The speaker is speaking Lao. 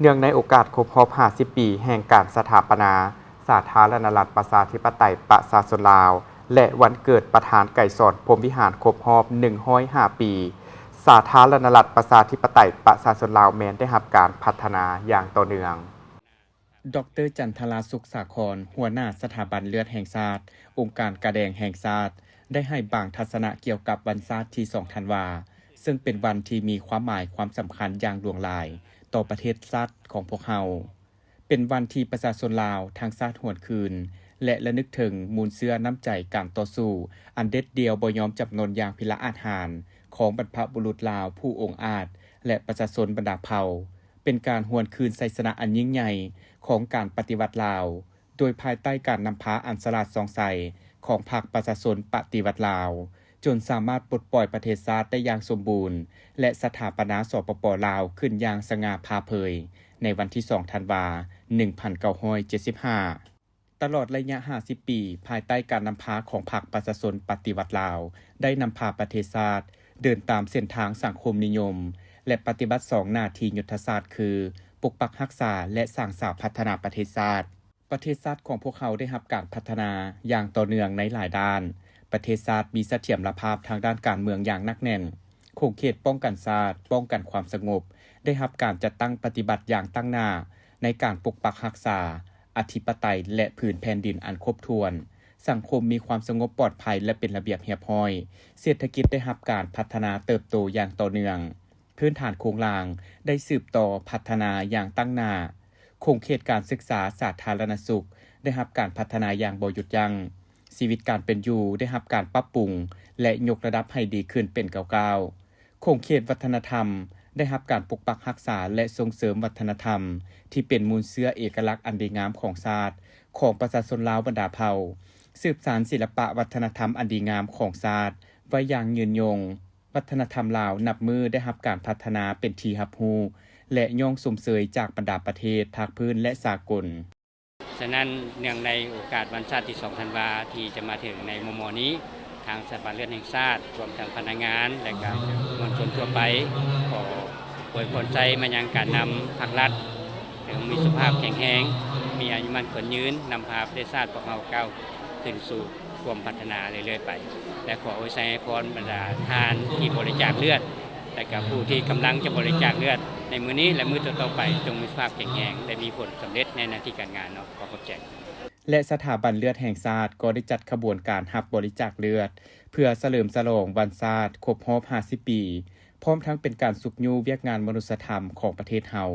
ເນື່ອງໃນໂອກາດຄົບຮອບຫ້າສິບປີແຫ່ງການສະຖາປະນາສາທາລະນະລັດປະຊາທິປະໄຕປະຊາຊົນລາວ ແລະ ວັນເກີດປະທານໄກສອນ ພົມວິຫານ ຄົບຮອບໜຶ່ງຮ້ອຍຫ້າປີ, ສາທາລະນະລັດປະຊາທິປະໄຕປະຊາຊົນລາວແມ່ນໄດ້ຮັບການພັດທະນາຢ່າງຕໍ່ເນື່ອງ. ດອກເຕີ ຈັນທະລາ ສຸກສາຄອນ, ຫົວໜ້າສະຖາບັນເລືອດແຫ່ງຊາດ, ອົງການກາແດງແຫ່ງຊາດ, ໄດ້ໃຫ້ບາງທັດສະນະກ່ຽວກັບວັນຊາດທີສອງທັນວາ, ເຊິ່ງເປັນວັນທີ່ມີຄວາມໝາຍຄວາມສຳຄັນຢ່າງຫຼວງຫຼາຍຕໍ່ປະເທດຊາດຂອງພວກເຮົາ. ເປັນວັນທີ່ປະຊາຊົນລາວທັງຊາດຫວນຄືນ ແລະ ລະນຶກເຖິງມູນເຊື້ອນ້ຳໃຈການຕໍ່ສູ້ອັນເດັດດ່ຽວບໍ່ຍອມຈຳນົນຢ່າງພິລະອາດຫານຂອງບັນພະບຸລຸດລາວຜູ້ອົງອາດ ແລະ ປະຊາຊົນບັນດາເຜົ່າ. ເປັນການຫວນຄືນໄຊຊະນະອັນຍິ່ງໃຫຍ່ຂອງການປະຕິວັດລາວ, ໂດຍພາຍໃຕ້ການນຳພາອັນສະຫຼາດສ່ອງໃສຂອງພັກປະຊາຊົນປະຕິວັດລາວ, ຈົນສາມາດປົດປ່ອຍປະເທດຊາດໄດ້ຢ່າງສົມບູນ ແລະ ສະຖາປະນາ ສປປ ລາວ ຂຶ້ນຢ່າງສະຫງ່າຜ່າເຜີຍໃນວັນທີສອງທັນວາ ໜຶ່ງພັນເກົ້າຮ້ອຍເຈັດສິບຫ້າ. ຕະຫຼອດໄລຍະຫ້າສິບປີ, ພາຍໃຕ້ການນຳພາຂອງພັກປະຊາຊົນປະຕິວັດລາວ, ໄດ້ນຳພາປະເທດຊາດເດີນຕາມເສັ້ນທາງສັງຄົມນິຍົມ ແລະ ປະຕິບັດສອງໜ້າທີ່ຍຸດທະສາດ ຄື ປົກປັກຮັກສາ ແລະ ສ້າງສາພັດທະນາປະເທດຊາດ. ປະເທດຊາດຂອງພວກເຮົາໄດ້ຮັບການພັດທະນາຢ່າງຕໍ່ເນື່ອງໃນຫຼາຍດ້ານ. ປະເທດຊາດມີສະຖຽນລະພາບທາງດ້ານການເມືອງຢ່າງໜັກແໜ້ນ. ຂົງເຂດປ້ອງກັນຊາດ, ປ້ອງກັນຄວາມສະຫງົບ ໄດ້ຮັບການຈັດຕັ້ງປະຕິບັດຢ່າງຕັ້ງໜ້າໃນການປົກປັກຮັກສາອະທິປະໄຕ ແລະ ພື້ນແຜ່ນດິນອັນຄົບຖ້ວນ. ສັງຄົມມີຄວາມສະຫງົບປອດໄພ ແລະ ເປັນລະບຽບຮຽບຮ້ອຍ. ເສດຖະກິດໄດ້ຮັບການພັດທະນາເຕີບໂຕຢ່າງຕໍ່ເນື່ອງ. ພື້ນຖານໂຄງລ່າງໄດ້ສືບຕໍ່ພັດທະນາຢ່າງຕັ້ງໜ້າ. ຂົງເຂດການສຶກສາສາທາລະນະສຸກໄດ້ຮັບການພັດທະນາຢ່າງບໍ່ຢຸດຢັ້ງ. ຊີວິດການເປັນຢູ່ໄດ້ຮັບການປັບປຸງ ແລະ ຍົກລະດັບໃຫ້ດີຂຶ້ນເປັນກ້າວໆ. ຂົງເຂດວັດທະນະທຳໄດ້ຮັບການປົກປັກຮັກສາ ແລະ ສົ່ງເສີມວັດທະນະທຳທີ່ເປັນມູນເຊື້ອເອກະລັກອັນດີງາມຂອງຊາດ, ຂອງປະຊາຊົນລາວບັນດາເຜົ່າ, ສືບສານສິລະປະວັດທະນະທຳອັນດີງາມຂອງຊາດໄວ້ຢ່າງຍືນຍົງ. ວັດທະນະທຳລາວນັບມື້ໄດ້ຮັບການພັດທະນາເປັນທີ່ຮັບຮູ້ ແລະ ຍ້ອງຊົມເຊີຍຈາກບັນດາປະເທດພາກພື້ນ ແລະ ສາກົນ. ສະນັ້ນ, ເນື່ອງໃນໂອກາດວັນຊາດທີສອງທັນວາທີ່ຈະມາເຖິງໃນມໍ່ໆນີ້, ທາງສະຖາບັນເລືອດແຫ່ງຊາດ, ລວມທັງພະນັກງານ ແລະ ກະມວນຊົນທົ່ວໄປ, ຂໍອວຍພອນໄຊມາຍັງການນຳພັກລັດ, ຈົ່ງມີສຸຂະພາບແຂງແຮງ, ມີອາຍຸໝັ້ນຂວັນຍືນ, ນຳພາປະເທດຊາດພວກເຮົາກ້າວຂຶ້ນສູ່ຄວາມພັດທະນາເລື້ອຍໆໄປ ແລະ ຂໍອວຍໄຊໃຫ້ພອນບັນດາທ່ານທີ່ບໍລິຈາກເລືອດ ແລະ ກະຜູ້ທີ່ກຳລັງຈະບໍລິຈາກເລືອດໃນມື້ນີ້ ແລະ ມື້ຕໍ່ໆໄປ, ຈົ່ງມີສຸຂະພາບແຂງແຮງ ແລະ ມີຜົນສຳເລັດໃນໜ້າທີ່ການງານເນາະ. ຂໍຂອບໃຈ. ແລະ ສະຖາບັນເລືອດແຫ່ງຊາດກໍໄດ້ຈັດຂະບວນການຮັບບໍລິຈາກເລືອດ ເພື່ອສະເຫຼີມສະຫຼອງວັນຊາດຄົບຮອບຫ້າສິບປີ, ພ້ອມທັງເປັນການຊຸກຍູ້ວຽກງານມະນຸດສະທຳຂອງປະເທດເຮົາ.